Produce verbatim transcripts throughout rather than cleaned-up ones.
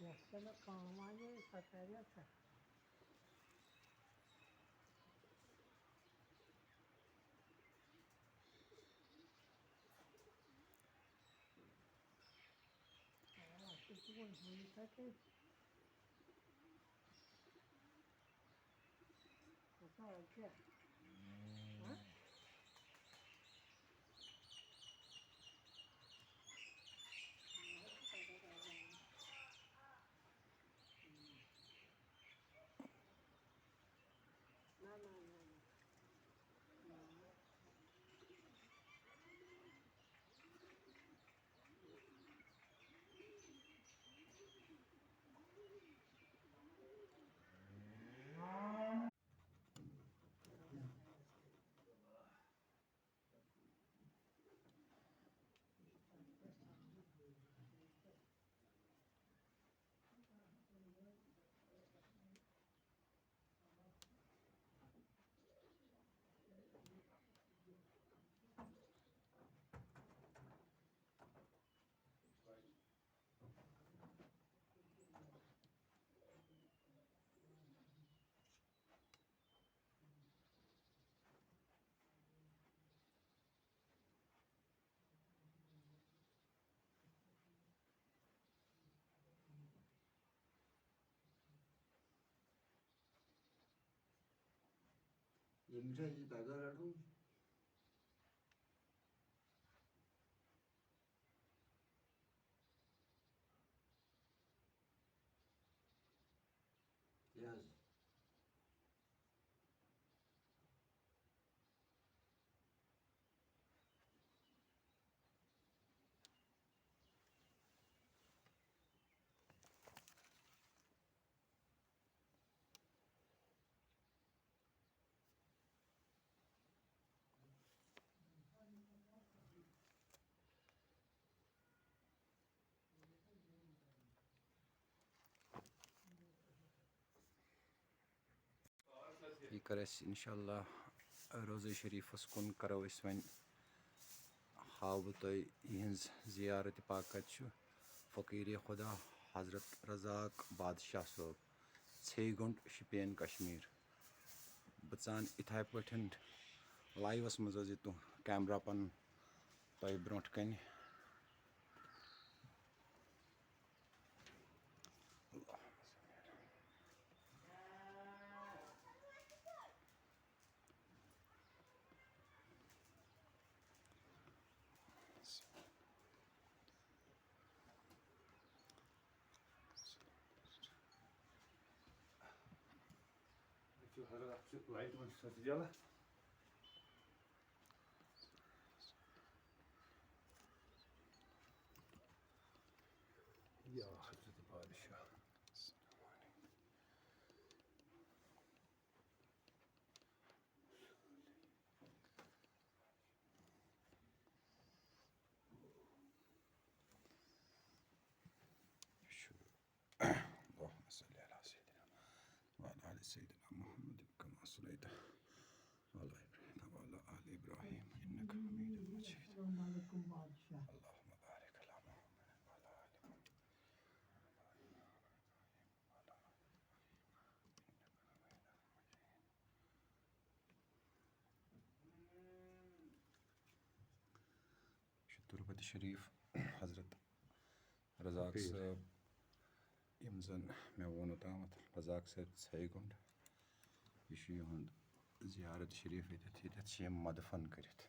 یۄس ژےٚ مےٚ کٲم وَنے، سۄ کَرِ ژےٚ۔ آ، سُہ چھُ وۄنۍ ہُہ یِتھَے کٔنۍ۔ ییٚمِس چھا یہِ تَگان رَٹُن؟ یہِ حظ۔ یہِ کَرِ اَسہِ اِنشاء اللہ روضہ شریٖفَس کُن کَرو أسۍ وۄنۍ۔ ہاوٕ بہٕ تۄہہِ یِہٕنٛز زیارت پاک کَتہِ چھُ۔ فقیٖر خدا حضرت رزاق بادشاہ صٲب، ژھے گُنٛڈ، شُپین، کشمیٖر۔ بہٕ ژان یِتھَے پٲٹھۍ لایِوَس منٛز حظ یہِ تُہُنٛد کیمرا پَنُن تۄہہِ برٛونٛٹھ کَنہِ۔ یہِ چھُ حضرت، اَتھ چھِ لایٹ منٛز سۄ تہِ جلان۔ یا حضرت بادشاہ۔ یہِ چھُ، اللهم صل على سيدنا وعلى آل سيدنا محمد كما صليت على إبراهيم وعلى آل إبراهيم إنك حميد مجيد. السلام عليكم بادشاہ. اللهم بارك على محمد وعلى آل محمد. یہِ چھُ تُرپتی شریٖف، حضرت رزاق صٲب، یِم زَن مےٚ ووٚن اوٚتامَتھ، رزاق صٲب ژھے گُنٛڈ۔ یہِ چھُ یِہُنٛد زیارت شریٖف ییٚتٮ۪تھ، ییٚتٮ۪تھ چھِ یِم مدفن کٔرِتھ۔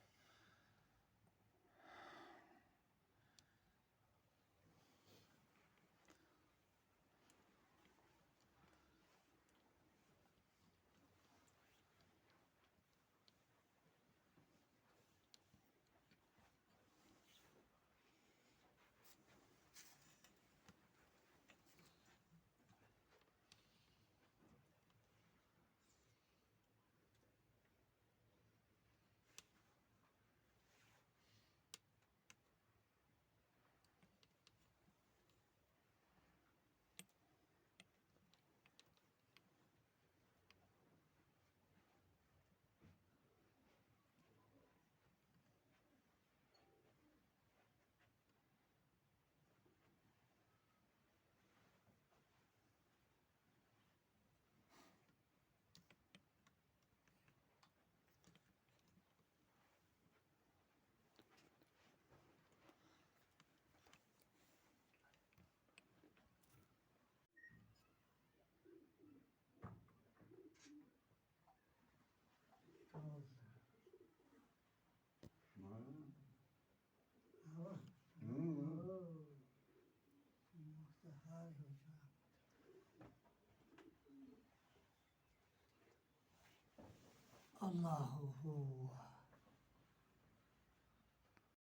اللہ ہو۔